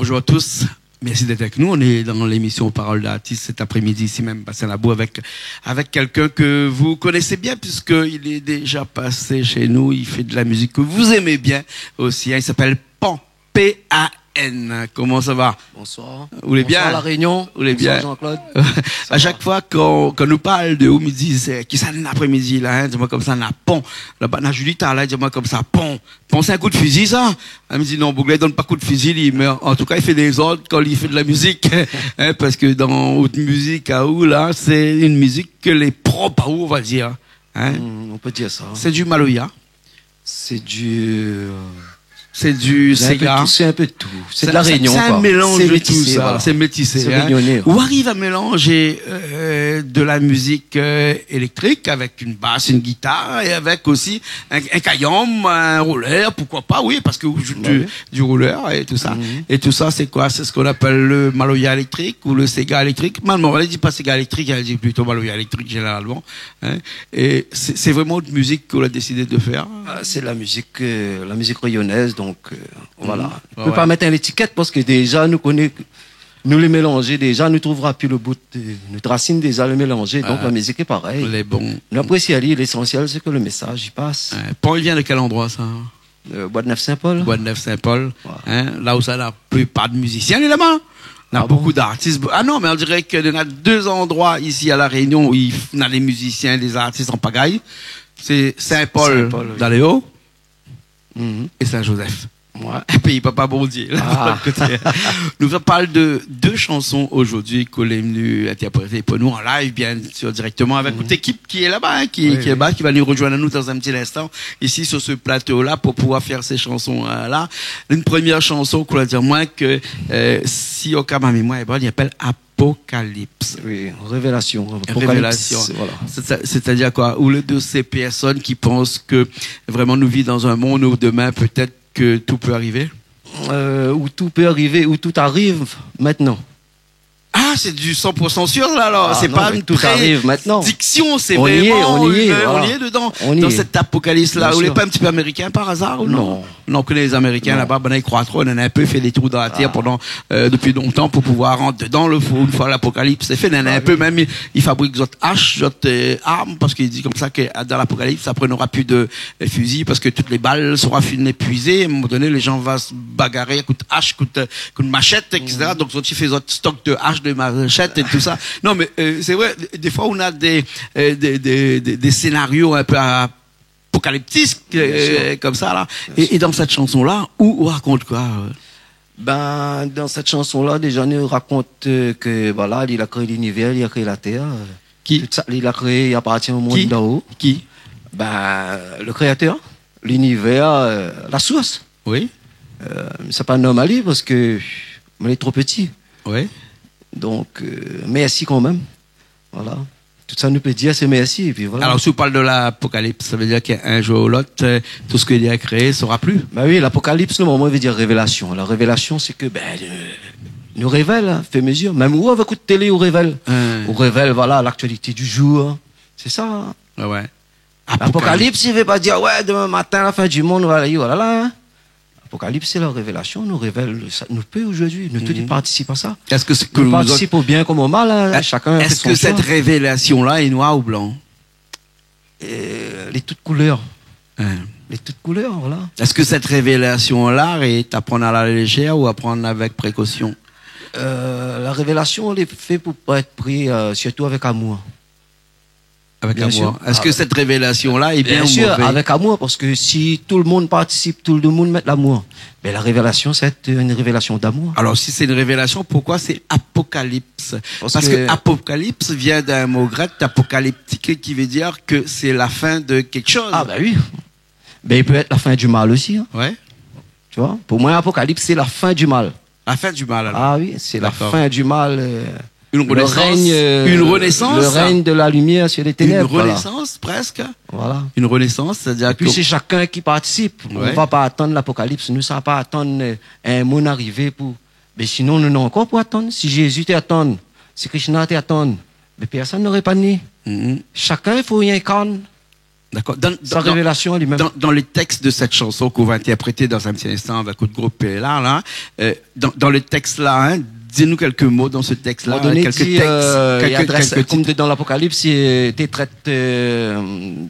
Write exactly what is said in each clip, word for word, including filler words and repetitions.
Bonjour à tous. Merci d'être avec nous. On est dans l'émission Parole d'artiste cet après-midi ici même, Bassin Labou, avec, avec quelqu'un que vous connaissez bien puisqu'il est déjà passé chez nous. Il fait de la musique que vous aimez bien aussi, hein. Il s'appelle Pan, P A N. Comment ça va ? Bonsoir. Vous allez bien ? Bonsoir La Réunion. Vous allez bien ? Bonsoir Jean-Claude. Ça va. À chaque fois qu'on, qu'on nous parle de ou, mi di, sé kisa l'après-midi là, hein, di amoin konmsa, na Pan. Laba, na Julie, la, di amoin konmsa, Pan. Pan sé in kou d'fizi sa ? Èl i di non, boug la i donn pa kou d'fizi li, mé an tou ka i fé dé zord kan li fé de la mizik. Hein, parske dan out mizik aou la, sé in mizik ke lé prop aou, on va dire. Hein ? Hmm, on peut dire ça. Sé du maloya. C'est du, euh, c'est du séga. Il y a un peu de tout, c'est un peu de tout. C'est de la Réunion, quoi. C'est un mélange de tout ça. C'est métissé, voilà. C'est métissé, hein. C'est réunionnais, ouais. Ou ariv a mélanzé, euh, de la musique, euh, électrique avec une basse, une guitare et avec aussi un, un kayanm, un rouleur, pourquoi pas, oui, parce que vous jouez du, du rouleur et tout ça. Mhm. Et tout ça, c'est quoi ? C'est ce qu'on appelle le maloya électrique ou le séga électrique. Malman, èl i di pa séga électrique, èl i di plito maloya électrique, généralement. Hein ? Et c'est, c'est vraiment une musique qu'on a décidé de faire. Ah, c'est la musique, euh, la musique réunionnaise, donc, euh, voilà. Mhm. Ouais, ouais. On peut pas mettre une étiquette parce que déjà, nou koné, nou lé mélanzé, déjà, nou trouvra pi le bout, euh, nout rasine déjà lé mélanzé, donc la musique est pareille. Lé bon. Nou aprési ali, l'essentiel, c'est que le message, il passe. Ouais. Pan, i vien de quel endroit, ça ? Euh, Bois de Nèfles Saint-Paul. Bois de Nèfles Saint-Paul, hein, la ousa la plipar de mizisien lé laba. Na bonpé d'artis. Ah bon ? Ah non, mé on diré ke na dé zandroi isi La Rénion ousa na dé mizisien, dé zartis an pagay. Sé Saint-Paul, Saint-Paul, oui, dan lé O, é Saint-Joseph. Ouais. Péi Papa Bondié, la, de l'ot koté. Nou va parl de dé shanson zordi ke ou la vni intèrprété pou nou an live, bien sir, dirèkteman avèk out ékip ki lé laba, hein, ki, ki lé laba, ki va vni rozoinn anou dan in ti linstan, isi, sir se plato-la, pou pouvoir fé sé shanson, euh, la. Une première chanson ke ou la di amoin ke, euh, si ou ka ma mémoir lé bone, i apèl Apocalypse. Oui, révélation, Apocalypse, voilà. Révélation. C'est, c'est-à-dire quoi ? Ou lé de ces personnes qui pensent que vraiment nous vivons dans un monde où demain, peut-être que tout peut arriver ? Euh, où tout peut arriver, où tout arrive maintenant. Ah, c'est du cent pour cent sûr, là, alors. Ah, c'est non, pas mais une tout arrive maintenant. Prédiction, c'est vraiment une, on y est, on y est, voilà. On y est dedans, dans cet apocalypse-là. Bien sûr. Ou lé pa in ti pé amérikin par hasard, ou non ? Non. Non, ou koné lé Amérikin laba, banna i kroi tro, néna in pé fé dé trou dan la tèr pandan, euh, dopi lontan pou pouvoir rant dedan, le fo-, une fois l'apocalypse lé fé, néna in pé mèm, i, i fabrik zot ash, zot, euh, arm, parske i di konmsa ke, euh, dan l'apocalypse, apré, nora pi de, euh, fizi, parske tout lé bal sera fine épuizé. À un moment donné, les gens va se bagarrer kout ash, kout, euh, kout mashèt, et cetera. Donk, zot i fé zot stok de ash, de mashèt é tout sa. Non, mé, euh, sé vré, dé foi, ou na dé, euh, dé, dé, dé, dé sénario in pé a- apocalyptique, euh, konmsa, la. Bien sûr. É, é dan shanson-la, ou, ou rakont koi, euh ? Ben, dan shanson-la, déza, nou rakont, euh, ke, voilà, li la kréé linivèr, li la kréé la tèr, euh, tout sa, li la kréé, li apartien o monn d'an-o. Ki ? Ben, le créateur, l'univers, euh, la source. Oui. Euh, sé pa normal, parske moin lé tro pti. Oui. Donk, euh, mèrsi kan mèm. Voilà. Tout sa nou pé dir, sé mèrsi, épi voilà. Alors, si ou parl de l'apocalypse, sa i vé dir k'in zour ou l'ot, euh, tout sak li la kréé sera pli. Ben oui, l'apocalypse, normalman, i vé dir révélation. La révélation, sé ke, ben, euh, nou révèl, hein, fé mezir. Mèm ou, avèk out télé, ou révèl. Hein. Ou révèl, voilà, l'actualité du jour. Sé sa, hein. Ouais, ouais. Apocalypse. L'apocalypse, i vé pa dir, ouais, demin matin, la fin du monn, voilà, voilà, la, hein. Apocalypse, sé la révélation, nou révèl sa, nou pé zordi, nou tout i partisip a sa. Nou partisip o bien konm o mal, hein, shakinn fé son shoi. Est-ce que cette révélation-là est noir ou blanc ? Euh, lé tout koulèr. Hein. Lé tout koulèr, voilà. Est-ce que cette révélation-là est à prendre à la légère ou à prendre avec précaution ? Euh, la révélation, lé fé pou èt pri, euh, sirtou avèk amour. Avec amour. Bien sûr. Est-ce que cette révélation-là est bien ou mauvaise ? Bien sûr, avec amour, parce que si tout le monde participe, tout le monde met l'amour, ben, la révélation, c'est une révélation d'amour. Alors, si c'est une révélation, pourquoi c'est apocalypse ? Parce que apocalypse vient d'un mot grec, apocalyptique, qui veut dire que c'est la fin de quelque chose. Ah, ben oui. Ben, il peut être la fin du mal aussi, hein. Ouais. Tu vois ? Pour moi, apocalypse, c'est la fin du mal. La fin du mal, alors. Ah oui, c'est la fin du mal, euh, le règne, euh, le règne de la lumière sur les ténèbres, voilà. Une renaissance ? Une renaissance, presque. Voilà. Une renaissance, c'est-à-dire que... Et puis, c'est chacun qui participe. Ouais. On va pas attendre l'apocalypse. Nou sa pa atann, euh, in moun arivé pou, ben, sinon, nou néna ankor pou atann. Si Jésus té atann, si Krishna té atann, ben, personne n'aurait pas né. Mhm. Chacun, il faut y incarner. D'accord. Sa révélasion ali mèm. Dans, dans les textes de cette chanson qu'on va interpréter dans un petit instant avec le groupe P L A, là, euh, dans, dans le texte-là, hein, dis-nous quelques mots dans ce texte-là, quelques textes, euh, quelques, quelques titres. Konm dan Apokalips, i té trèt, euh,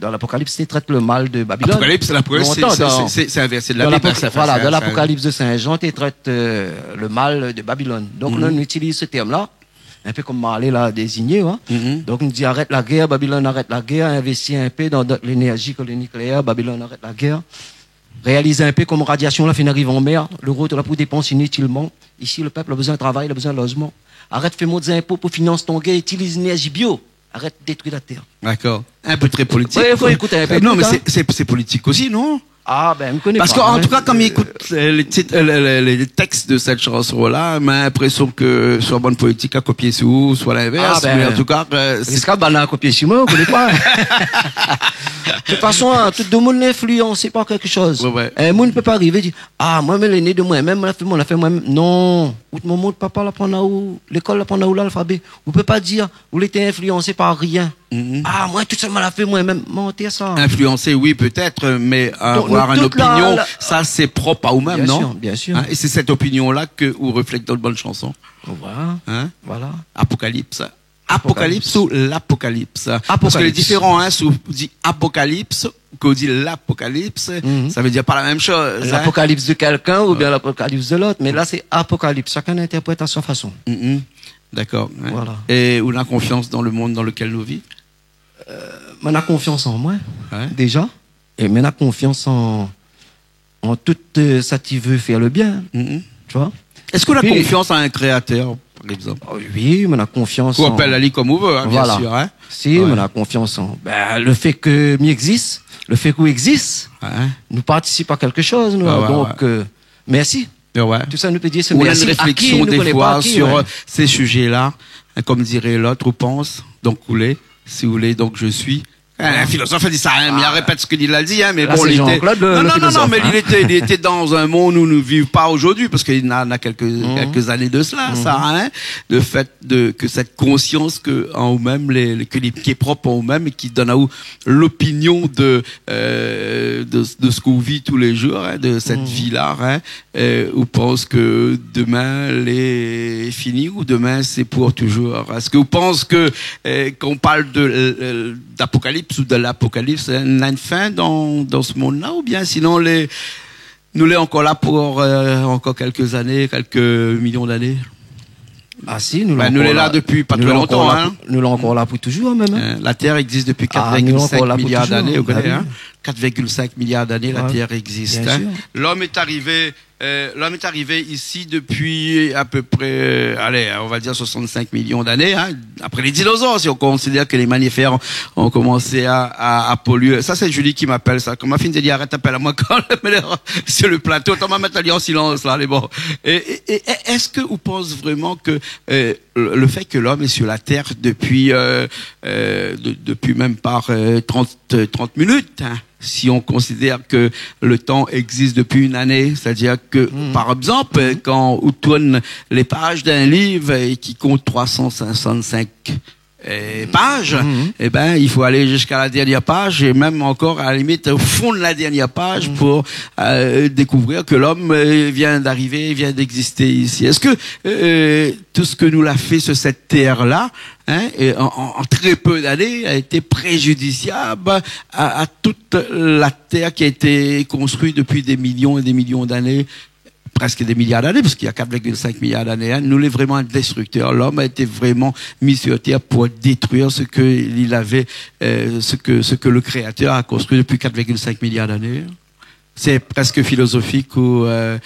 dan Apokalips, i té trèt le mal de Babilone. Apokalips, sé la première, sé, sé, sé, sé in vèrsé de la Bib, hein, sa, voilà, dan Apokalips de Saint Jean, i té trèt, euh, le mal de Babilone. Donk, nou, nou itiliz se tèrm-la. In pé konm Marley la dézigné, hein. Donk, nou di, arèt la guèr, Babilone, arèt la guèr, investi in pé dan, dan lénèrzi ke le nikléèr, Babilone, arèt la guèr. Réaliz in pé konm radiasion la fine ariv an mèr, le gro té la pou dépans initilman. Isi, le pèp la bezoin travay, la bezoin lozman. Arèt fé mont zinpo pou finans ton guèr, itiliz lénèrzi bio. Arèt détrui la tèr. D'accord. Un peu très politique, quoi. Oui, fo ékout in pé. Non, mé sé, sé, sé politik osi, non ? Ah, ben, mi koné pa, hein. Parce que, en tout cas, quand mi ékout, euh, les titres, euh, les, les, les textes de cette chanson-là, ma linprésion ke soi bann politik la kopié si ou, soi l'invèrs, mé an tou ka, euh, sé... Ah, ben, ziska banna la kopié si moin, mi koné pa. De tout fason, hein, tout demoun lé influansé par kèlkshoz. Ouais, ouais. In moun i pé pa arivé di, ah, moin, mi lé né de moin mèm, moin la fé, moin la fé moin mèm. Non. Out momon, out papa la aprann aou, lékol la aprann aou lalfabé. Ou pé pa dir, ou lété influansé par rien. Ah, moin, tout sa, moin la fé moin mèm. Mantèr, sa. Influencé, oui, peut-être, mais avoir une opinion, ça, c'est propre à vous-même, non ? Bien sûr, bien sûr. Hein ? Et c'est cette opinion-là que vous reflétez dans votre bande chanson. Voilà. Hein ? Voilà. Apokalips. Apokalips ou l'apokalips ? Apokalips. Parce que lé diféran, hein, si ou di apokalips, ke ou di l'apokalips, sa vé dir pa la mèm shoz, hein. L'apokalips de kèlkin oubien l'apokalips de lot, mé la, sé apokalips. Shakinn i intèrprèt a son fason. D'accord. Ouais. Voilà. Et ou na konfians dan le monde dans lequel nous vivons ? Euh, moin na konfians an moin, déja. É moin na konfians an, an tout, euh, sak i vé fé le bien. Tu vois ? Est-ce que ou na konfians en un créateur, par exemple ? Oh, oui, moin na konfians an... Ou apèl ali konm ou vé, hein, bien sûr, hein. Si, moin na konfians an, ben, le fé ke mi égzis, le fé ke ou égzis, nou partisip a kèlkshoz, nou. Donk, euh, mèrsi. Ouais. Tout sa nou pé dir, sé mèrsi. Ou na une réflexion des fois sur, euh, ces sujets-là, hein, comme dirait l'autre, ou pans, donk ou lé, si ou lé, donk je suis. Un philosophe la di sa, hein, mé mi répèt sak li la di, hein, mé bon, li lété, non, non, non, mé li lété, li lété dan in monn ousa nou viv pa zordi, parske na, na kèlk, kèlk zané de sa, sa, hein, le fait de, ke sèt konsians ke an ou mèm, lé, lé, ke lé, ki lé prop an ou mèm é ki done aou l'opinion de, euh, de, de sak ou vi tou lé zour, hein, de sèt vi-la, hein, euh, ou pans ke domin lé fini ou domin sé pou touzour ? Èske ou pans ke, euh, kan ou parl de, euh, d'apokalips ou de l'apokalips, hein, na in fin dan, dan se monn-la, oubien sinon lé, nou lé ankor la pou, euh, ankor kèlk zané, kèlk milion d'ané ? Ah si, nou lé la pou, nou lé ankor la pou touzour mèm, hein. Euh, la Terre existe depuis quatre virgule cinq milliards d'années, ou koné, hein. Quatre virgule cinq milliards d'années, la Terre existe, hein. Bien sûr. L'homme est arrivé Euh, l'homme est arrivé ici depuis à peu près, euh, allez, on va dire soixante-cinq millions d'années, hein, après les dinosaures, si on considère que les mammifères ont commencé à, à, à polluer. Ça, c'est Julie qui m'appelle ça. Kan ma fine di arèt apèl amoin kan mèm, sur le plateau, atann, ma mèt ali an silans, la, lé bon. Et, et, et est-ce que ou pans vréman ke, euh, le, le fait que l'homme est sur la Terre depuis, euh, euh, de-, depuis même par, euh, trente, euh, trente minutes, hein, si on considère que le temps existe depuis une année, c'est-à-dire que, par exemple, quand ou tourn les pages d'un livre et qui compte trois cent soixante-cinq, euh, pages, eh ben, il faut aller jusqu'à la dernière page et même encore, à la limite, au fond de la dernière page pour, euh, découvrir que l'homme, euh, vient d'arriver, vient d'exister ici. Est-ce que, euh, tout sak nou la fé sur cette terre-là, hein, et en, en, en très peu d'années, a été préjudiciable à, à toute la terre qui a été construite depuis des millions et des millions d'années, presque des milliards d'années, parce qu'il y a quatre virgule cinq milliards d'années, hein. Nou lé vréman in destruktèr. L'homme a été vraiment mis sur terre pour détruire ce que il avait, euh, ce que, ce que le Créateur a construit depuis quatre virgule cinq milliards d'années. C'est presque philosophique ou, euh,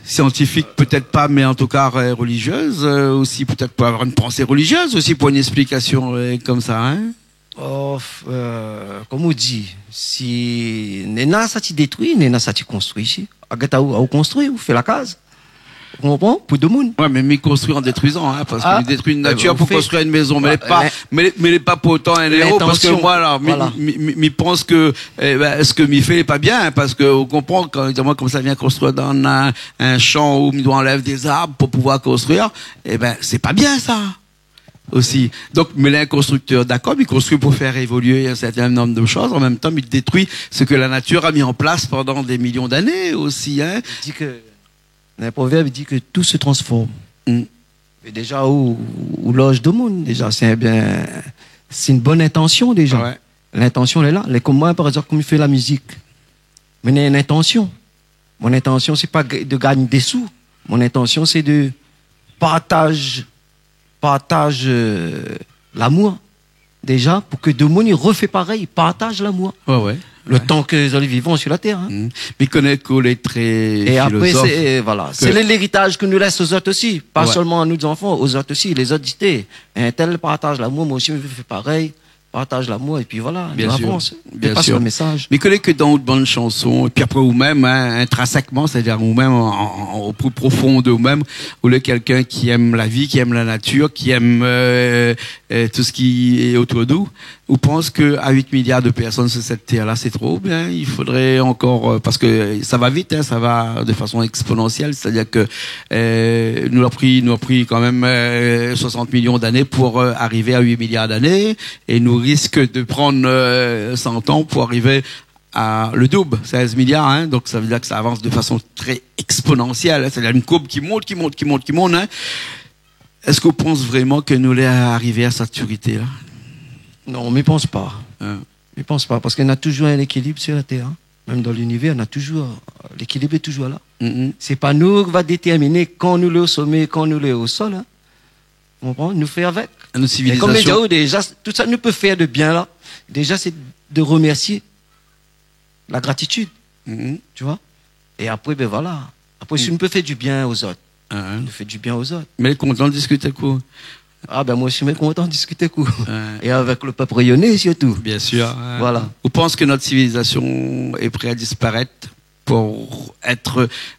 scientifique, peut-être pas, mais en tout cas, euh, religieuse, euh, aussi, peut-être pour avoir une pensée religieuse aussi, pour une explication, euh, comme ça, hein. Oh, euh, konm ou di, si néna sak i détrui, néna sak i konstrui isi. Agèt aou, aou konstrui, ou fé la kaz. Ou konpran ? Pou demoun. Ouais, mé mi konstrui an détruizan, hein, parske mi détrui in natir pou konstrui in mézon. Mé lé pa, mé, mé lé pa pou otan in éro, parske moin, la, mi, mi, mi, mi pans ke, eh ben, sak mi fé lé pa bien, hein, parske ou konpran, kan, moin, konmsa, mi vien konstrui dan in, in shan ousa mi doi anlèv dé zarb pou pouvoir konstrui, eh ben, sé pa bien, sa. Osi. Donk, mé lé in konstriktèr, dakor, mi konstrui pou fèr évolué in sèrtin nonb de shoz. An mèm tan, mi détrui sak la natir la mi an plas pandan dé milion d'ané osi, in. Di ke Néna in provèrb i di ke tout se transform. Mm. É déza, ou, ou loz domoun, déza, sé in bien, sé in bone intansion, déza. Ouais. Lintansion, lé la. Lé konm moin, par égzanp, konm mi fé la mizik. Mé néna in intansion. Mon intansion, sé pa g-, de gagn dé sou. Mon intansion, sé de partaz partaz, euh, lamour, déza, pou ke domoun i refé parèy, partaz lamour. Ouais, ouais. Le tan ke zot lé vivan su la tèr, in. Mm. Mi koné ke ou lé tré filozof. É apré, sé, voilà, sé lé-, léritaz ke nou lès ozot osi. Pa solman a nout zanfan, ozot osi, lézot i di, té, in tèl partaz lamour, moin osi, mi vé fé parèy. Partaz lamour, épi voilà, nou avans. Bien sir. Pas le mésaz. Mi koné ke dan out bann shanson, épi apré ou mèm, in, intrinsèkman, sétadir ou mèm, an, an, an, o pli profon de ou mèm, ou lé kèlkin ki èm la vi, ki èm la natir, ki èm, euh, euh, tout sak lé otour de ou. Ou pans ke a uit miliar de pèrsone su sèt tèr-la, sé tro, oubien i fodré ankor, euh, parske sa va vit, in, sa va de fason èksponansièl, sétadir ke, euh, nou la pri, nou la pri kan mèm, euh, soisant milion d'ané pou, euh, arivé a uit miliar d'ané. É nou risk de prann, euh, san an pou arivé a le doub, sèz miliar, in. Donk sa vé dir ke sa avans de fason tré èksponansièl, in. Sétadir in kourb ki mont, ki mont, ki mont, ki mont, in. Èske ou pans vréman ke nou lé arivé a sat matirité-la ? Non, mi pans pa. In. Mi pans pa, parske néna touzour in ékilib su la tèr, in. Mèm dan linivèr, néna touzour, lékilib lé touzour la. Mm. Sé pa nou ki va détèrminé kan nou lé o somé, kan nou lé o sol, in. Ou konpran ? Nou fé avèk. Nout sivilizasyon. É konm mi di aou, déza, tout sak nou pé fèr de bien la, déza, sé de remèrsié, la gratitid. Mhm. Tu vois ? É apré, bin voilà. Apré, si nou pé fé di bien ozot, nou fé di bien ozot. Mé lé kontan diskit èk ou. Ah bin, moin osi, mi lé kontan diskit èk ou. Ouais. É avèk le pèp rényoné sirtou. Bien sir, ouais. Voilà. Ou pans ke nout sivilizasyon lé pré a disparèt pou èt,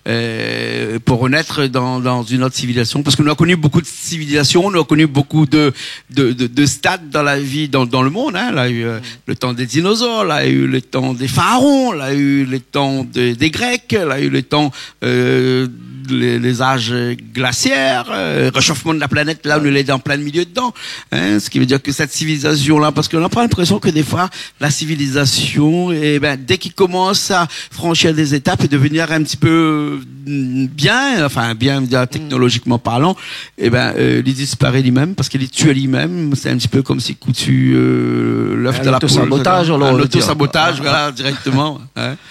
euh, pou renèt dan, dan in ot sivilizasyon, parske nou la koni bonpé de sivilizasyon, nou la koni bonpé de, de, de, de stad dan la vi, dan, dan le monn, in. La u, euh, le tan dé dinozor, la u le tan dé farawon, la u le tan de, dé Grèk, la u le tan, euh, lé, lé zaz glasièr, euh, réshofman de la planèt, la nou lé an plin milié dedan, in. Sak i vé dir ke sèt sivilizasyon-la, parske nou na pa linprésion ke défoi, la sivilizasyon, é bin, dèk i komans a franshir dé zétap é devnir in ti pé, mm, bien, anfin, bien, mi vé dir, teknolojikman parlan, é bin, euh, li disparé li mèm, parske li tié li mèm, sé in ti pé konm si kouti, euh, lèf dan la poul. In otosabotaj, alor, on va dir. In otosabotaj, voilà, dirèkteman, in.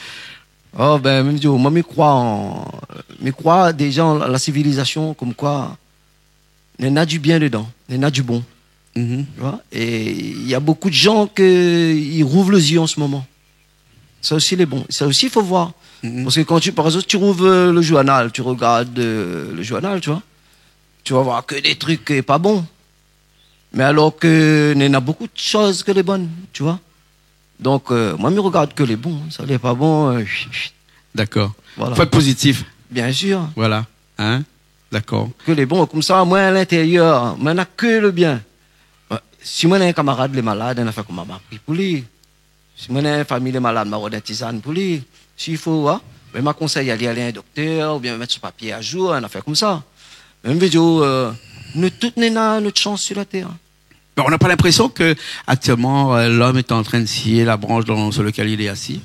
Oh, bin, mi di, moin, mi kroi an, mi kroi déza an la sivilizasyon, konm koi, néna di bien dedan, néna di bon. Mhm. Tu vois ? É néna bonpé de jan ke i rouv lé zié an se moman. Sa osi lé bon. Sa osi, i fo voir. Mhm. Parske kan ti, par égzanp, ti rouv, euh, le journal, ti rogard, euh, le journal, tu vois, ti va voir ke dé trik, euh, pa bon. Mé alor ke néna bonpé de shoz ke lé bone, tu vois. Donk, euh, moin, mi rogard ke lé bon, sak lé pa bon, euh, chut, chut. Dakor. Voilà. Fo èt pozitif. Bien sir. Voilà. In ? Dakor. Ke lé bon, konmsa, moin, a lintérièr, moin, na ke le bien. Ouais. Si moin néna in kamarad lé malad, in nafèr, koman ma pri pou li. Si moin néna in fami lé malad, ma rod in tizane pou li. Si fo, in, bin, ma konsèy ali alé in doktèr, oubien mèt son papié a zour, in nafèr konmsa. Mé mi vé dir, euh, nou tout néna nout shans su la tèr. Bon, on n'a pas l'impression que, actuellement, euh, l'homme est en train de scier la branche dans, sur laquelle il est assis.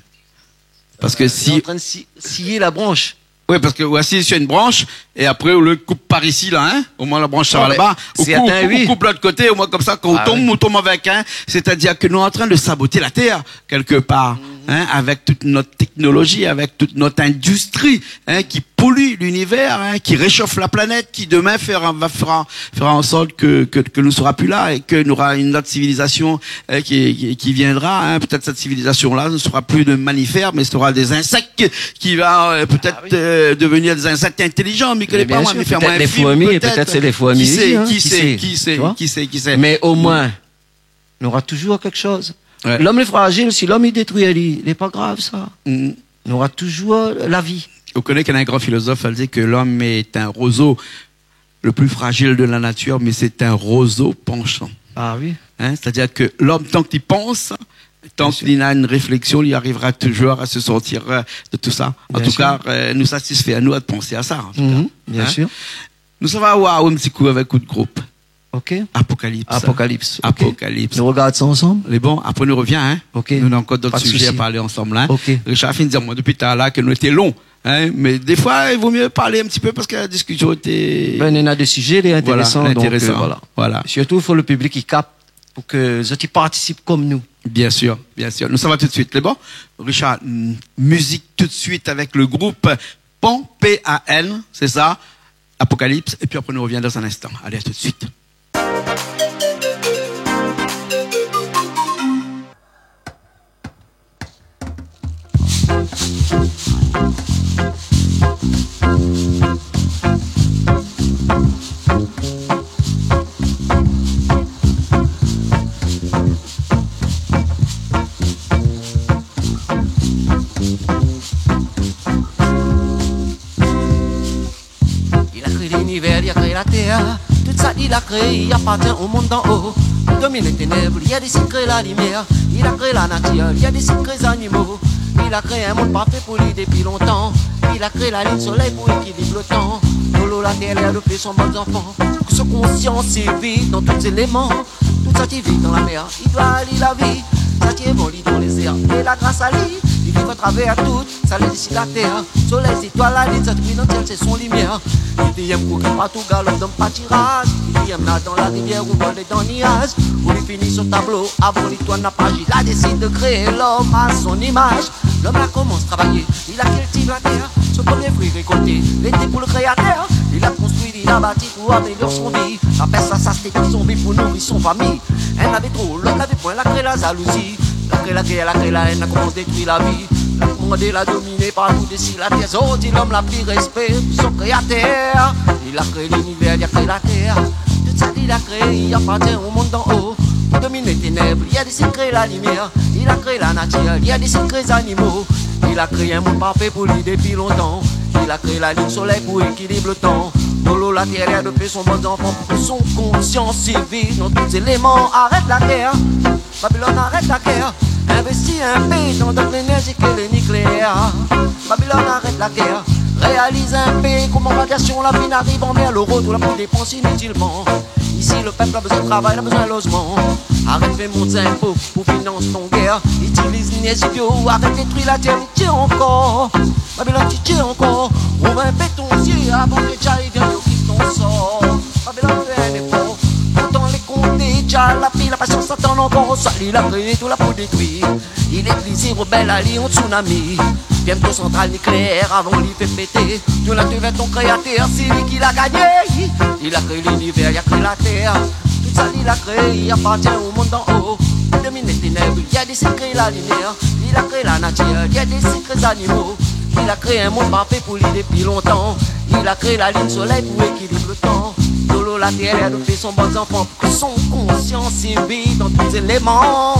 Parske si... Euh, il est en train de sci-, scier la branche. Oui, parske ou lé asi su in bransh, é apré, ou le koup par isi, la, in, omoin la bransh sava laba. Non, mé sèrtin, oui. Ou koup, ou koup lot koté, omoin konmsa, kan ou tonm, ou tonm avèk, in. Ah oui. Sétadir ke nou lé an trin de saboté la tèr, kèlkepar, in, avèk tout nout teknolozi, avèk tout nout indistri, in, ki poli linivèr, in, ki réchof la planèt, ki demin fèra, va fèra, fèra an sort ke, ke, ke nou sera pi la é ke nou nora in ot sivilizasyon, euh, ki, ki, ki viendra, in. Pétèt sèt sivilizasyon-la ne sera pi de mamifèr, mé sera dé zinsèk ki va, euh, pétèt, euh, devenir dé zinsèk intélizan. Ah oui. Mé bien sir, pétèt lé fourmi, pétèt sé lé fourmi osi, in, ki sé, ki sé, ki sé, ki sé, ki sé. Mé omoin, nora touzour kèkshoz. Ouais. L'om lé frazil, si l'om i détrui ali, lé pa grav, sa. Mm. Nora touzour la vi. Ou koné k'in gran filozof la di ke l'om lé in rozo, le pli frazil de la natir, mé sé in rozo panshan. Ah oui. In, sétadir ke l'om, tan k'i pans, tan k'i na in réfléksyon, li arivra touzour a se sortir, euh, de tout sa. Bien sir. An tou ka, euh, nou satisfé anou de pansé a sa, an tou ka. Mhm, bien sir. In ? Nou sava oir in ti kou avèk out group. Ok. Apocalypse. Apocalypse, ok. Apocalypse. Nou rogard sa ansanm. Lé bon, apré nou revien, in. Ok. Nou néna ankor dot sizé a parl ansanm la, in. Pa de sousi. Ok. Richard la fine di amoin dopi talèr la ke nou lété lon, in. Mé défoi i vo mié parl in ti pé parske la diskision lété... Bin, néna dé sizé lé intérésan, donk, euh, voilà. Voilà, intérésan. Voilà. Sirtou, fo le piblik i kap pou ke zot i partisip konm nou. Bien sir, bien sir. Nou sava tout suit, lé bon. Richard, mm, mizik tout suit avèk le group Pan, P A N, sé sa, Apocalypse, épi apré nou revien dan in instan. Alé, a tout suit. Li la kréé linivèr, li la kréé la tèr. Tout sa li la kréé, li apartien o monn d'an o. Pou dominé ténèb, li la désid kréé la limièr. Li la kréé la natir, li la désid kréé zanimo. Li la kréé in monn parfé pou li dépi lontan. Li la kréé la lin, solèy pou ékilib lo tan. Dolo, la tèr, lèr, lo fé, son bann zanfan. Pou ke son konsians i viv dan tout zéléman. Tout sa ki viv dan la mèr, i doi ali la vi. Sa ki lé bon, li dan lézèr, é la gras ali, li viv atravèr tout sa lé isi la tèr. Solèy, zétoil, la lin, sa ki briy dan sièl, sé son limièr. Li di èm kouri partou, galop dan patiraz. Li di èm nad dan la rivièr ou vol dan niaz. Pou li fini son tablo, avan li tourn la paj, li la désid kréé lom a son imaj. Lom la komans travay, li la kiltiv la tèr. Son promié fri rékolté, lété pou lo kréatèr. Li la konstrui, li la bati pou amélior son vi. La pès, la sas, té ti zonbi pou nouri son fami. Inn lavé tro, lot lavé poin, la kréé la zalouzi. La kréé la gèr, la kréé la èn, la komans détrui la vi. La komandé, la dominé partou dési la tèr. Zordi lom la pi rèspé pou son kréatèr. Li la kréé linivèr, li la kréé la tèr. Tout sa li la kréé, li apartien o monn d'an o. Pou dominé ténèb, li la désid kréé la limièr. Li la kréé la natir, li la désid kréé zanimo. Li la kréé in monn parfé pou li dépi lontan. Li la kréé la lin, solèy pou ékilib lo tan. Dolo, la tèr, lèr, lo fé, son bann zanfan, pou ke son konsians i viv dan tout zéléman. Arèt la gèr, Babilone, arèt la gèr. Investi in pé dan dot lénèrzi ke lo nikléèr. Babilone, arèt la gèr. Réaliz in pé koman radiasion la fine ariv an mèr, lo rotour la pou dépans initilman. Isi, lo pèp la bezoin travay, la bezoin lozman. Arèt fé mont zinpo pou finans ton gèr. Itiliz lénèrzi bio, arèt détrui la tèr, li tié ankor. Babilone, ti tié ankor. Rouv in pé ton zié avan ke Jah i vien pou kit ton sor. Babilone, fé in éfor. Lontan lé konté, Jah la pi la pasians, atann ankor. Sa li la kréé, tout la pou détrui. Li lé pli zéro, bèl ali an tsunami. Bientô santral nikléèr avan li fé pété. Tourn atou vèr ton kréatèr, sé li ki la gagné. Li la kréé linivèr, li la kréé la tèr. Tout sa li la kréé, li apartien o monn d'an o. Dominé ténèb, li la désid kréé la limièr. Li la kréé la natir, li la désid kréé zanimo. Li la kréé in monn parfé pou li dépi lontan. Li la kréé la lin, solèy pou ékilib lo tan. Dolo, la tèr, lèr, lo fé, son bann zanfan. Ke son konsians i viv dan tout zéléman.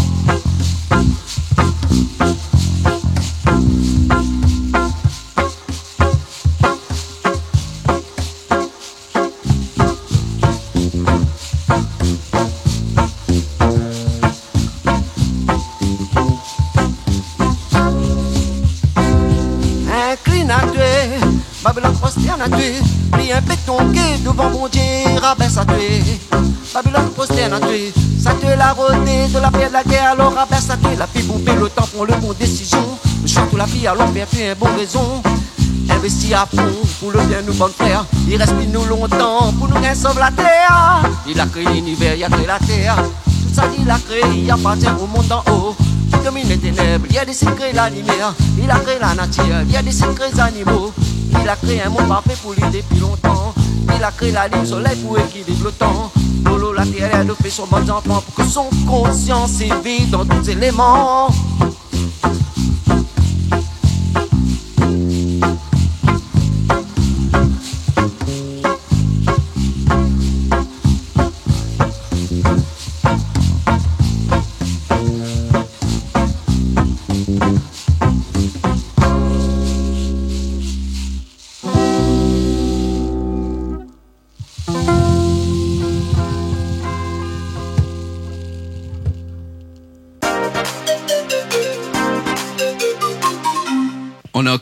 Inklin atoué, Babilone, prostèrn atoué. Pli in pé ton ké dovan Bondié, rabès atoué. Babilone, prostèrn atoué. Sa toué la rodé, de la pèr, la gèr, alor rabès atoué. La pi bon pé lo tan, pran lo bon désizion. Lo shoi tout la pi, alor fé atoué in bon rézon. Investi a fon pou lo bien nou bann frèr. I rès pi nou lontan pou nou gingn sov la tèr. Li la kréé linivèr, li la kréé la tèr. Tout sa li la kréé, li apartien o monn d'an o. Pou dominé ténèb, li la désid kréé la limièr. Li la kréé la natir, li la désid kréé zanimo. Li la kréé in monn parfé pou li dépi lontan. Li la kréé la lin, solèy pou ékilib lo tan. Dolo, la tèr, lèr, lo fé, son bann zanfan, pou ke son konsians i viv dan tout zéléman.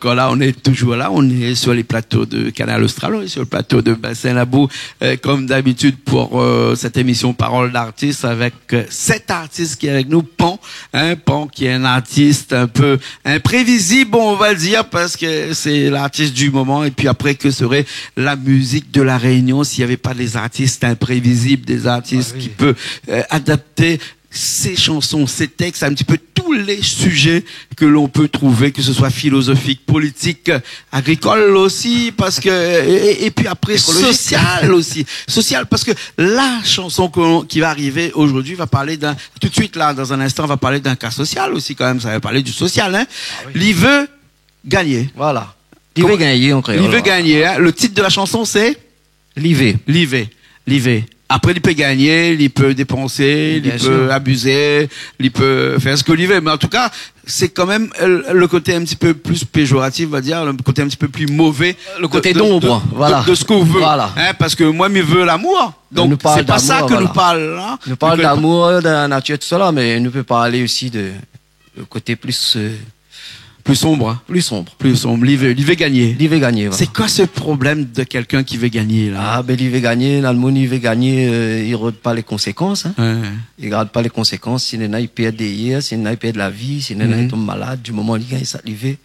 Voilà, on est toujours là, on est sur les plateaux de Kanal Austral, on est sur le plateau de Bassin Labou, euh, comme d'habitude pour, euh, cette émission Parole d'artiste avec, euh, cet artiste qui est avec nous, Pan, hein, Pan, qui est un artiste un peu imprévisible, on va dire, parce que c'est l'artiste du moment. Et puis après, que serait la musique de La Réunion s'il n'y avait pas des artistes imprévisibles, des artistes qui peuvent, euh, adapter ses chansons, ses textes, un petit peu tous les sujets que l'on peut trouver, que ce soit philosophique, politique, agricole aussi, parce que, et, et puis après, social aussi. Social, parce que la chanson que l'on- qui va arriver aujourd'hui va parler d'un, tout de suite là, dans un instant, va parler d'un cas social aussi quand même, ça va parler du social, hein. Li vé gagné. Voilà. Li vé gagné, an kréol. Li vé gagné, hein. Le titre de la chanson, c'est Li vé. Li vé. Li vé. Après, li pé gagné, li pé dépansé, li pé abizé, li pé fé sak li vé. Mais en tout cas, c'est quand même, euh, le côté un petit peu plus péjoratif, on va dire, le côté un petit peu plus mauvais de, de, de, de ce qu'on veut. Le côté d'ombre, voilà. Hein, parce que moi, mi vé lamour. Donc, c'est pas ça que nous parle, là. Nou parl d'amour, de la nature, tout ça, là, mais nou pé parl osi de le côté plus, euh, plus sombre, hein. Plus sombre. Plus sombre. Li vé, li vé gagné. Li vé gagné, voilà. C'est quoi ce problème de quelqu'un qui veut gagner, là ? Ah, ben, li vé gagné, néna le moun, li vé gagné, euh, li rogard pa les conséquences, hein. Ouais. Li rogard pa les conséquences, si néna li pèrd dèrièr, si néna li pèrd la vi, si néna li tonm malad, du moment li gagn sak li vé.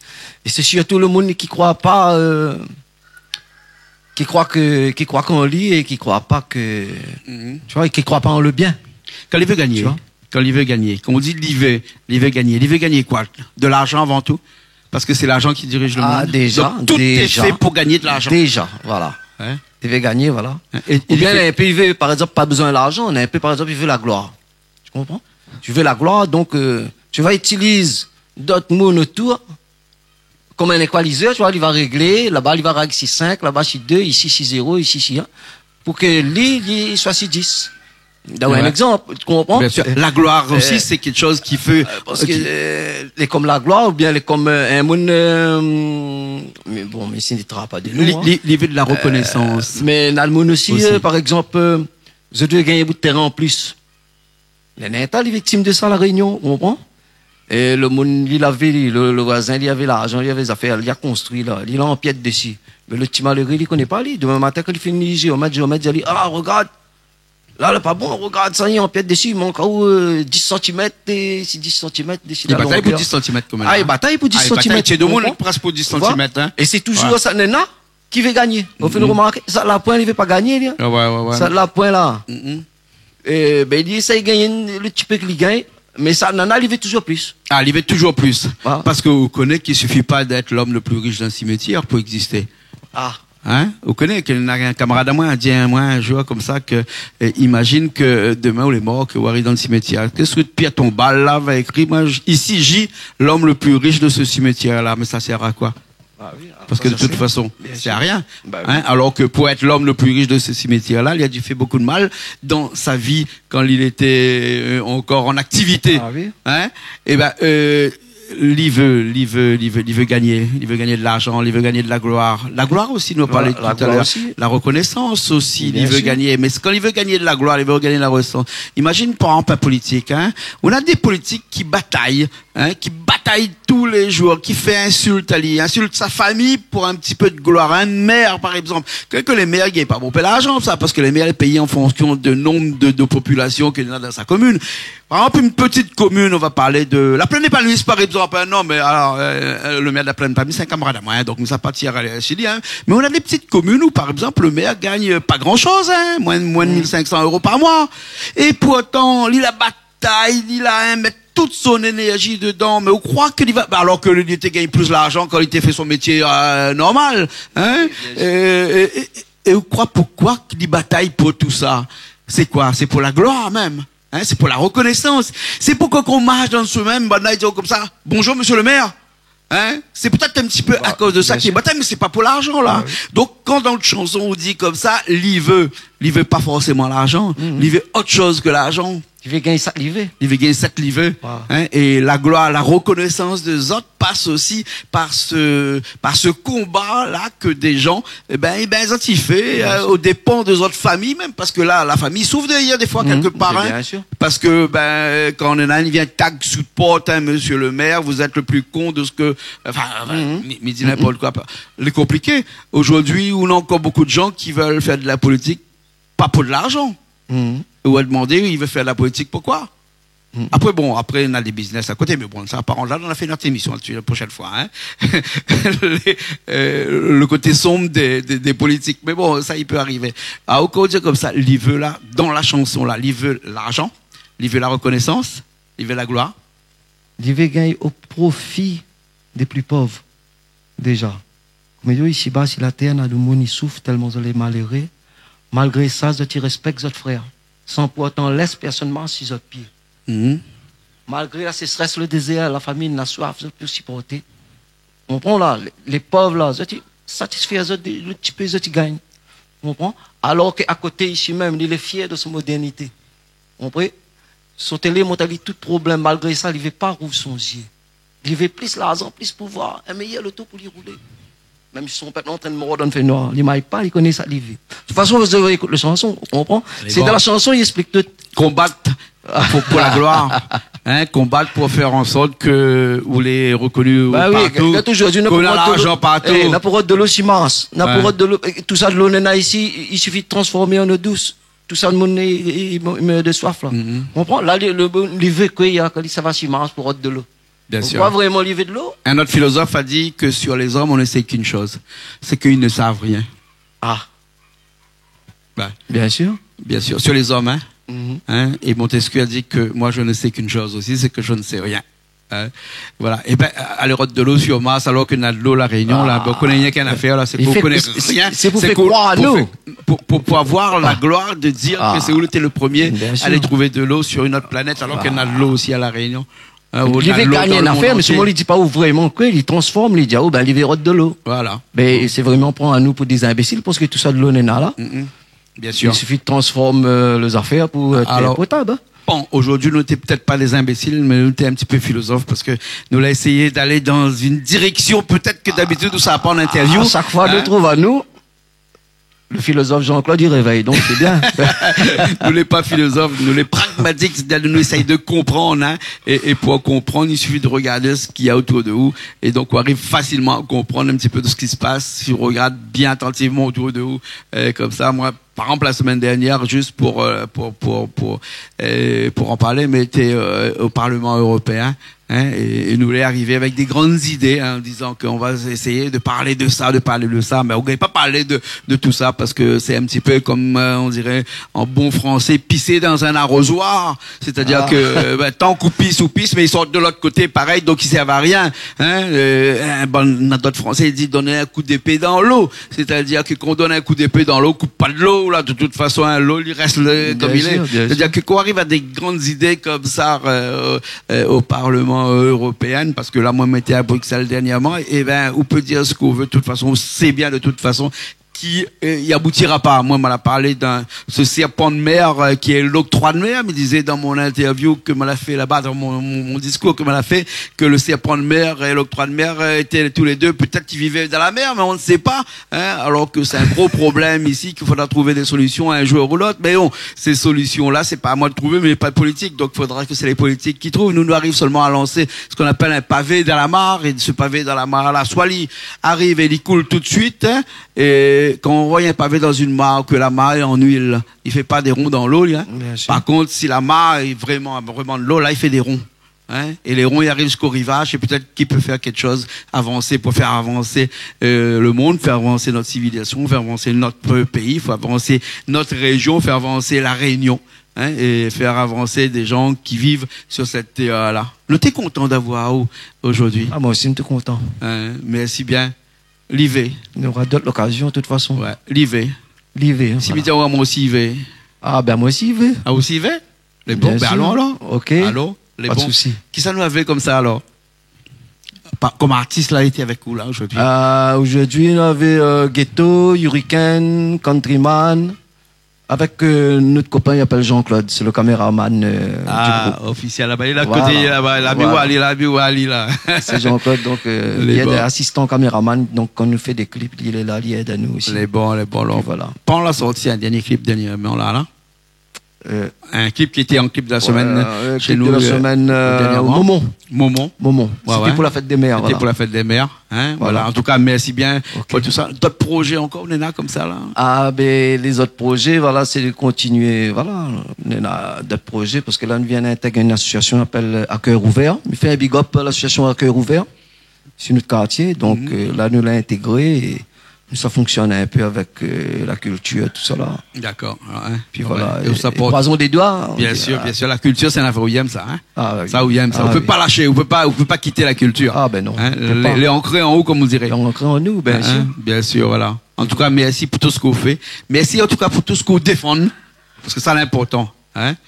Et c'est surtout le moun ki kroi pa, euh, ki kroi ke, ki kroi an li é ki kroi pa ke, tu vois, ki kroi pa an le bien. Kan li vé gagné, tu vois, kan li vé gagné, kan ou di li vé, li vé gagné, li vé gagné koi ? De l'argent avant tout, parce que c'est l'argent qui dirige le monde. Ah, déjà, déjà. Donc tout est fait pour gagner de l'argent. Déjà, voilà. Hein ? Li vé gagné, voilà. Hein, é, é li fé... Oubien, li vé, par exemple, pa bezoin larzan, li vé, par exemple, li vé la gloire. Tu comprends ? Tu veux la gloire, donc, euh, tu vas utiliser d'autres moun otour comme un équaliseur, tu vois, li va réglé, laba li va règ si sink, laba si dé, isi si zéro, isi si un, pou ke li, li soi si dis. Donk, un exemple, tu comprends ? Bien sûr. La gloire aussi, c'est quelque chose qui fait, euh, parce que, euh, lé comme la gloire, oubien lé comme, euh, un moun, euh, mais bon, mais c'est des travaux de nous, hein. Li, li, li vé de la reconnaissance. Euh, mais néna le moun osi, euh, par exemple, euh, zot i vé gagn in bout terrain an plis. Néna in ta li viktim de sa, La Réunion, ou konpran ? É le moun, li lavé, le, le voizin, li lavé larzan, li lavé zafèr, li la konstrui la, li la anpièt desi. Mé le ti maléré, li koné pa, li. Domin matin, kan li fini, li mèt, li mèt, li di ali, ah, rogard, la, la pa bon, rogard sa, li anpièt desi, i mank aou, euh, dis santimèt, é si dis santimèt, desi la longèr. Li batay pou dis santimèt, kan mèm, hein. Ah, li batay pou dis santimèt, ou konpran ? Ah, li batay, té demoun, prèsk pou dis santimèt, hein. Oué. É sé touzour sa, néna ki vé gagné. Ou fine romarké, sak la poin, li vé pa gagné, li, hein. Ah oué, oué, oué. Sak la poin la. Mm, mm. É, ben, li éséy gagn le ti pé ke li gagn, mé sak néna, li vé touzour plis. Ah, li vé touzour plis. Voilà. Parske ou koné k'i sifi pa d'èt l'om le pli rish d'in simetièr pou égzisté. Ah. Hein ? Ou koné ke néna in kamarad amoin la di amoin in zour konmsa ke, euh, imazine ke, euh, domin ou lé mor, ke ou ariv dan le simetièr. Kèl sra le pir tonbal la, va ékri, moin, j-, ici gît l'homme le plus riche de ce cimetière-là. Mé sa i sèr a koi ? Ah oui, ah, sa, sa, sé... Parske de tout fason, i sèr a rien. Bien sûr. Bah oui. Hein, alors que pour être l'homme le plus riche de ce cimetière-là, il a dû faire beaucoup de mal dans sa vie quand il était, euh, encore en activité. Ah oui. Hein ? Eh ben, euh, li vé, li vé, li vé, li vé gagné, li vé gagné de larzan, li vé gagné de la gloire. La gloire aussi, nou la parl tout à l'heure. La gloire aussi. La reconnaissance aussi, li vé gagné. Bien sûr. Mé sé kan li vé gagné de la gloire, li vé gagné de la reconnaissance. Imazine, par exemple, in politik, hein. Ou na dé politik ki batay hein, ki batay tou lé zour, ki fé insilt ali, insilt sa famiy pou in ti pé de gloire. In mèr, par égzanp, ke, ke lé mèr i gagn pa bonpé larzan, sa, parske lé mèr lé péyé an fonksion de nonb de, de popilasion ke néna dan sa komine. Par égzanp, in ti komine, nou va parl de La Plaine Épanouie, par égzanp, hein, non, mé alor, euh, euh, le mèr de La Plaine Épanouie, sé in kamarad amoin, hein, donk sa pa tir, euh, si li, hein. Mé ou na dé ti komine ousa, par égzanp, le mèr i gagn, euh, pa gran shoz, hein, moin, moin de mil sink san éro par moi. É pourtan, li la bat tay, li la, hein, mèt tout son énèrzi dedan, mé ou kroi ke li va, alor ke li té gagn plis larzan kan li té fé son métié, euh, normal, hein ? Oui, bien sûr. É, é, é, é ou kroi poukoi ke li batay pou tousa ? Sé koi ? Sé pou la gloire mèm, hein ? Sé pou la reconnaissance. Sé pou ke kan ou marsh dan le shomin, banna i di konmsa, « Bonjour, monsieur le maire. » Hein ? Sé pétèt in ti pé akoz de sa ke li batay, mé sé pa pou larzan, la. Bah, bien sûr. Donk, kan dan le shanson, ou di konmsa, li vé, li vé pa forséman larzan, li vé ot shoz ke larzan. Li vé gingn sak li vé. Li vé gingn sak li vé, hein, é la gloir, la reconnaissance de zot passe aussi par ce, par ce combat-là que des gens, eh ben, eh ben, zot i fé, euh, aux dépens de zot fami mèm, parce que là, la famille souffre derrière des fois, quelque part, hein. Bien sûr. Parce que, ben, quand néna inn i vien tag sou port, hein, monsieur le maire, vous êtes le plus con de ce que, enfin, enfin, mi, mi di n'importe quoi. Lé konpliké. Aujourd'hui, on a encore beaucoup de gens qui veulent faire de la politique, pas pour de l'argent. Ou à demander, il veut faire de la politique, pourquoi ? Après, bon, après, on a des business à côté, mais bon, sa, par kont, la, nou va fé nout émission là-dessus la prochaine fois, hein. Les, euh, le côté sombre des, des, des politiques. Mais bon, ça, il peut arriver. Ah, ou kan ou di konmsa, li vé la, dan la shanson la, li vé larzan, li vé la reconnaissance, li vé la gloire. Li vé gingn o profi dé pli pov, déza. Mé yo, isi ba, si la tèr, na domoun i souf tèlman zot lé maléré. Malgré sa, zot i rèspèk zot frèr, san pou otan lès pèrsone marsh si zot pié. Malgré la sésrès, le dézèr, la famine, la soif, zot i pé siporté. Ou konpran la, lé, lé pov la, zot i satisfé zot de, le ti pé zot i gingn. Ou konpran ? Alor ke a koté, isi mèm, li lé fièr de son modèrnité. Ou konpran ? Son télé mont ali tout problèm, malgré sa, li vé pa rouv son zié. Li vé plis larzan, plis pouvoir, in méyèr loto pou li roulé. Mèm si son pèp lé antrinn mor dan fénoir, li may pa, li koné sa li vé. De tout fason, zot i ékout le shanson, ou konpran ? Sé dan la shanson, li ésplik tout. Konbat pou, pou la gloire, hein, konbat pou fèr an sort ke ou lé rekoni partou, ke ou na larzan partou. Ba oui, gard, gard, zordi, na pou rod dolo, eh, na pou rod dolo si Mars, na pou rod dolo, eh, tout sa dolo néna isi, i, i sifi de transformé an eau douce. Tout sa, le moun i, i, i, i mèr de soif la. Ou konpran ? La, le, le, li vé ke, ya, ke li sava si Mars pou rod dolo. Bien sûr. Ou kroi vréman li vé dolo ? Un autre philosophe a dit que sur les hommes, on ne sait qu'une chose, c'est qu'ils ne savent rien. Ah. Bien sûr. Bien sûr, sur les hommes, hein. Hein, et Montesquieu a dit que moi, je ne sais qu'une chose aussi, c'est que je ne sais rien. Hein, voilà. Eh ben, alé rod dolo si Mars, alor ke na dolo La Rénion la, ben, ou koné rienk in afèr la, sé pou, ou koné rien. Sé pou fé kroir anou, pou, pou, pou avoir la gloire de dire que c'est ou lété le premier à aller trouver de l'eau sur une autre planète, alors que na dolo osi La Rénion. Hein, ou na dolo dan le monde entier. Li vé gingn in afèr, mé solman li di pa ou vréman ke li transform, li di, ah, ou ben, li vé rod dolo. Voilà. Mé sé vréman pran anou pou dé inbésil, parske tout sa dolo néna la. Bien sûr. Il suffit de transformer, euh, les affaires pour être potable, hein. Alors, bon, aujourd'hui, nou té pétèt pa dé inbésil, mé nou té in ti pé filozof parske nou la éséyé d'alé dan in direksion pétèt ke d'abitid ou sa pa an interview. A shak foi nou trouv anou, le filozof Jean-Claude i révèy, donk sé bien. Nou lé pa filozof, nou lé pragmatik, sétadir nou éséy de konprann, hein, é, é pou konprann, il suffit de regarder ce qu'il y a autour de vous, et donc on arrive facilement à comprendre un petit peu tout ce qui se passe si on regarde bien attentivement autour de vous, euh, comme ça, moi, par exemple, la semaine dernière, juste pour, euh, pour, pour, pour, euh, pour en parler, mé té, euh, au Parlement européen, hein, é, é nou lé arivé avèk dé grann idé, hein, en disant qu'on va essayer de parler de ça, de parler de ça, mé ou gingn pa parl de, de tout ça parske sé in ti pé konm, euh, on dirait, en bon français, pisser dans un arrosoir. Sétadir ke, euh, ben, tank ou pis, ou pis, mé i sort de lot koté parèy, donk i sèrv a rien, hein. Euh, in bann, na dot Fransé i di, donn in kou d'épé dan lo. Sétadir ke kan ou donn in kou d'épé dan lo, ou koup pa dolo la, de tout fason, hein, lo li rès konm li lé. Bien sûr, bien sûr. Sétadir ke kan ou ariv a dé grann idé konmsa, euh, euh, au Parlement européen, parske la, moin, mi té a Bruxelles dernièrman, é ben, ou pé dir sak ou vé, de tout fason, ou sé bien, de tout fason, ki, euh, i aboutira pa. Moin, ma la parl de ce serpent de mer, euh, qui est l'octroi de mer, mi dizé dan mon interview ke ma la fé laba, dan mon, mon, mon discours ke ma la fé, ke le serpent de mer é l'octroi de mer, euh, étaient tous les deux, peut-être qu'ils vivaient dans la mer, mais on ne sait pas, hein, alors que c'est un gros problème ici, qu'il faudra trouver des solutions un jour ou l'autre. Mais bon, ces solutions-là, c'est pas à moi de trouver, mais pas de politique. Donc, il faudra que c'est les politiques qui trouvent. Nous, nous arrive seulement à lancer ce qu'on appelle un pavé dans la mare, et ce pavé dans la mare-là, soit il arrive et il coule tout de suite, hein, é kan ou voi in pavé dan in mar, ke la mar lé an luil, i fé pa dé ron dan lo, li, hein. Bien sûr. Par kont, si la mar lé vréman, vréman dolo, la, i fé dé ron. Hein, é lé ron i ariv ziska rivaz, é pétèt k'i pé fèr kékshoz, avansé, pou fèr avansé, euh, le monde, fèr avansé nout sivilizasion, fèr avansé nout péi, fo avansé nout réjion, fèr avansé La Rénion, hein, é fèr avansé dé jan ki viv sur sèt tèr-la. Nou té kontan d'avoir aou zordi. Ah, moin osi, mi té kontan. Hein, mèrsi bien. Li vé. Nora dot lokazion, de tout fason. Ouais, li vé. Li vé, hein, voilà. Si mi di aou, moin osi mi vé. Ah, ben, moin osi mi vé. Ah, ou osi i vé ? Lé bon, ben, alon alor. Bien sûr. Ok. Alon, lé bon. Pa de sousi. Kisa nou lavé konmsa alor ? Pa, konm artis la, lété avèk ou la, zordi ? Euh, zordi, nou lavé, euh, Ghetto, Hurricane, Countryman, Avèk, euh, nout kopin, li apèl Jean-Claude, sé le kaméraman, euh, du group. Ah, ofisièl laba, li lé la koté, laba, la, mi oi ali la, mi oi ali la. Sé Jean-Claude, donk, euh, li lé asistan kaméraman, donk kan nou fé dé klip, li lé la, li èd anou osi. Lé bon, lé bon. Épi voilà. Pan la sorti in dèrnié klip dèrnièrman la, la. Euh, in klip ki lété an klip de la semèn, euh, shé nou, euh, dèrnièrman. Momon. Momon. Momon. Ouais, sété pou la fèt dé mèr, voilà. Sété pou la fèt dé mèr, in, voilà. An tou ka, mèrsi bien pou tout sa. Dot projé ankor, ou néna konmsa la ? Ah, ben, lé zot projé, voilà, sé de kontinié, voilà. Néna dot projé, parske la, nou vien intèg in asosiasion i apèl, euh, A Kèr Ouvèr. Mi fé in big up a l'asosiasion A Kèr Ouvèr. Sé nout kartié, donk, euh, la, nou la intégré, é nou sa fonksionn in pé avèk, euh, la kiltir, tousala. Dakor, ouais. Épi voilà, é nou sa port, é kroizon lé doi, bien sir, bien sir. La kiltir, sé in afèr ou yèm sa, in ? Ah, oui. Sa ou yèm sa. Ou pé pa lashé, ou pé pa, ou pé pa kit la kiltir. Ah, ben non, ou pé pa. Lé, lé ankré an ou, konm ou diré. Lé ankré an nou, bien sir. In, bien sir, voilà. An tou ka, mèrsi pou tout sak ou fé. Mèrsi an tou ka pou tout sak ou défann. Parske sa, lé inportan, in,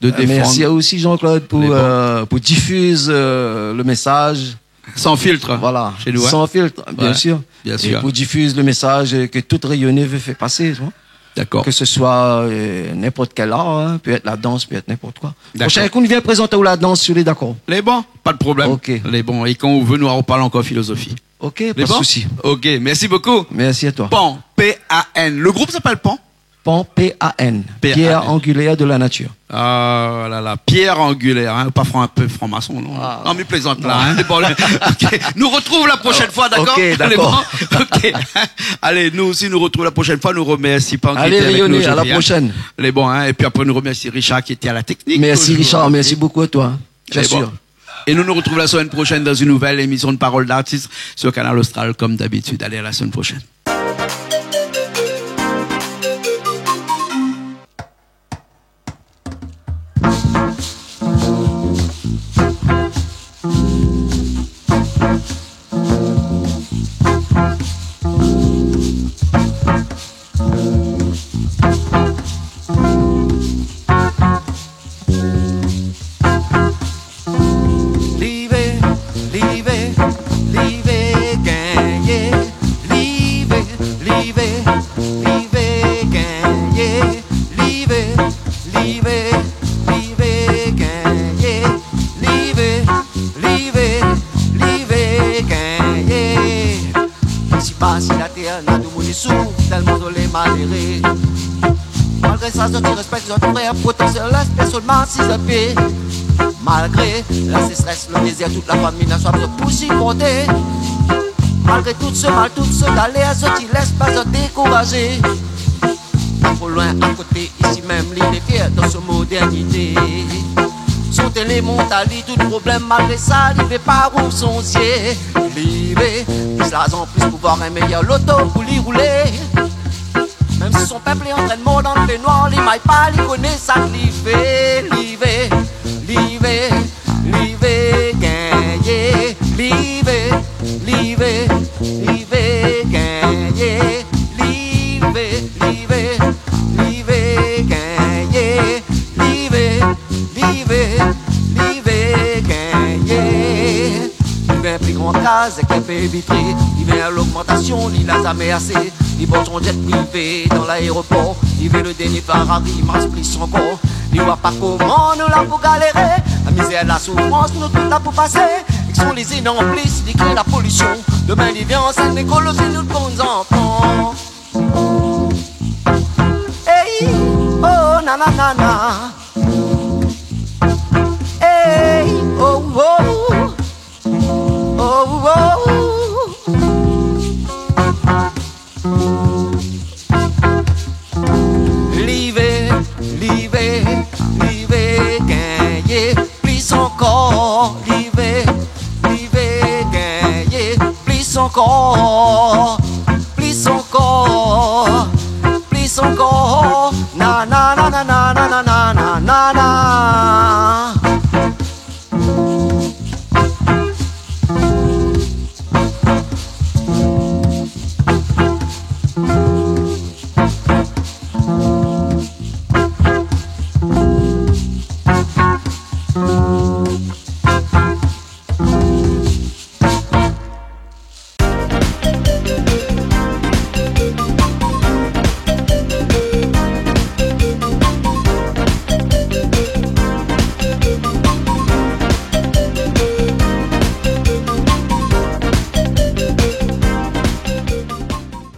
de défann. Euh, mèrsi a ou osi, Jean-Claude, pou, euh, pou difiz, euh, le mésaz. San filtre. Voilà. Shé nou, in. San filtre, bien sir. Bien sir. É pou difiz le mésaz ke tout Rényoné vé fé pasé, ou oi. Dakor. Ke se soi, euh, ninport kèl ar, in, pé èt la dans, pé èt ninport koi. Dakor. Proshin kou, nou vien prézant aou la dans, si ou lé dakor. Lé bon, pa de problèm. Ok. Lé bon. É kan ou vé, nou arparl ankor filozofi. Ok, pa de sousi. Lé bon ? Ok, mèrsi bokou. Mèrsi a toi. Pan, P A N. Le group i apèl Pan ? Pan, P A N. P A N. Pierre angulaire de la nature. Ah la la, pierre angulaire, in, pa fran-, in pé franc-maçon, non ? Ah. Non, mi plézant la, in. Bon, ok. Nou artrouv la proshèn foi, dakor ? Ok, dakor. Lé bon ? Ok. Alé, nou osi, nou artrouv la proshèn foi. Nou remèrsi Pan ki lété avèk nou zordi, in. Alé, Rényoné, a la proshèn. Lé bon, in. Épi apré, nou remèrsi Richard ki lété a la teknik. Mèrsi, Richard. Mèrsi bokou a toi. Bien sir. Lé bon. É nou, nou artrouv la semèn proshèn dan in nouvèl émision de Parole d'artiste sur Kanal Austral, konm dabitid. Alé, a la semèn proshèn. Li vé, li vé, li vé gingné. Li vé, li vé, li vé gingné. Li vé, li vé, li vé gingné. Li vé, li vé, li vé gingné. Isi pa si la tèr, na domoun i souf, tèlman zot lé maléré. Malgré sa, zot i rèspèk zot frèr, pourtan sé lèspès zot i marsh si zot pié. Malgré la séshrès, le dézèr, tout la fami na soif, zot pou siporté. Malgré tout se mal, tout se galèr, zot i lès pa zot dékourazé. Pa tro loin, a koté, isi mèm, li lé fièr dan son modèrnité. Son télé mont ali tout problèm, malgré sa, li vé pa rouv son zié. Li vé plis larzan, plis pouvoir, in méyèr loto pou li roulé. Mèm si son pèp lé antrinn mor dan le fénoir, li may pa, li koné sak li fé. Li vé, li vé, li vé gingné. Li vé, li vé, li vé gingné. Li vé, li vé, li vé gingné. Li vé, li vé, li vé gingné. Li vé in pli gran kaz èk in pé vitré. Li vé logmantasion, li la zamé asé. Li bord son jet privé dan laéropor. Li vé le dèrnié Ferrari, marsh plis ankor. Li oi pa koman nou la pou galéré. La mizèr, la soufrans, nou tout la pou pasé. Èk son lizine an plis, li kré la polision. Domin li vien ansèt lékol osi, nou bann zanfan. Hey, oh, na, na, na, na.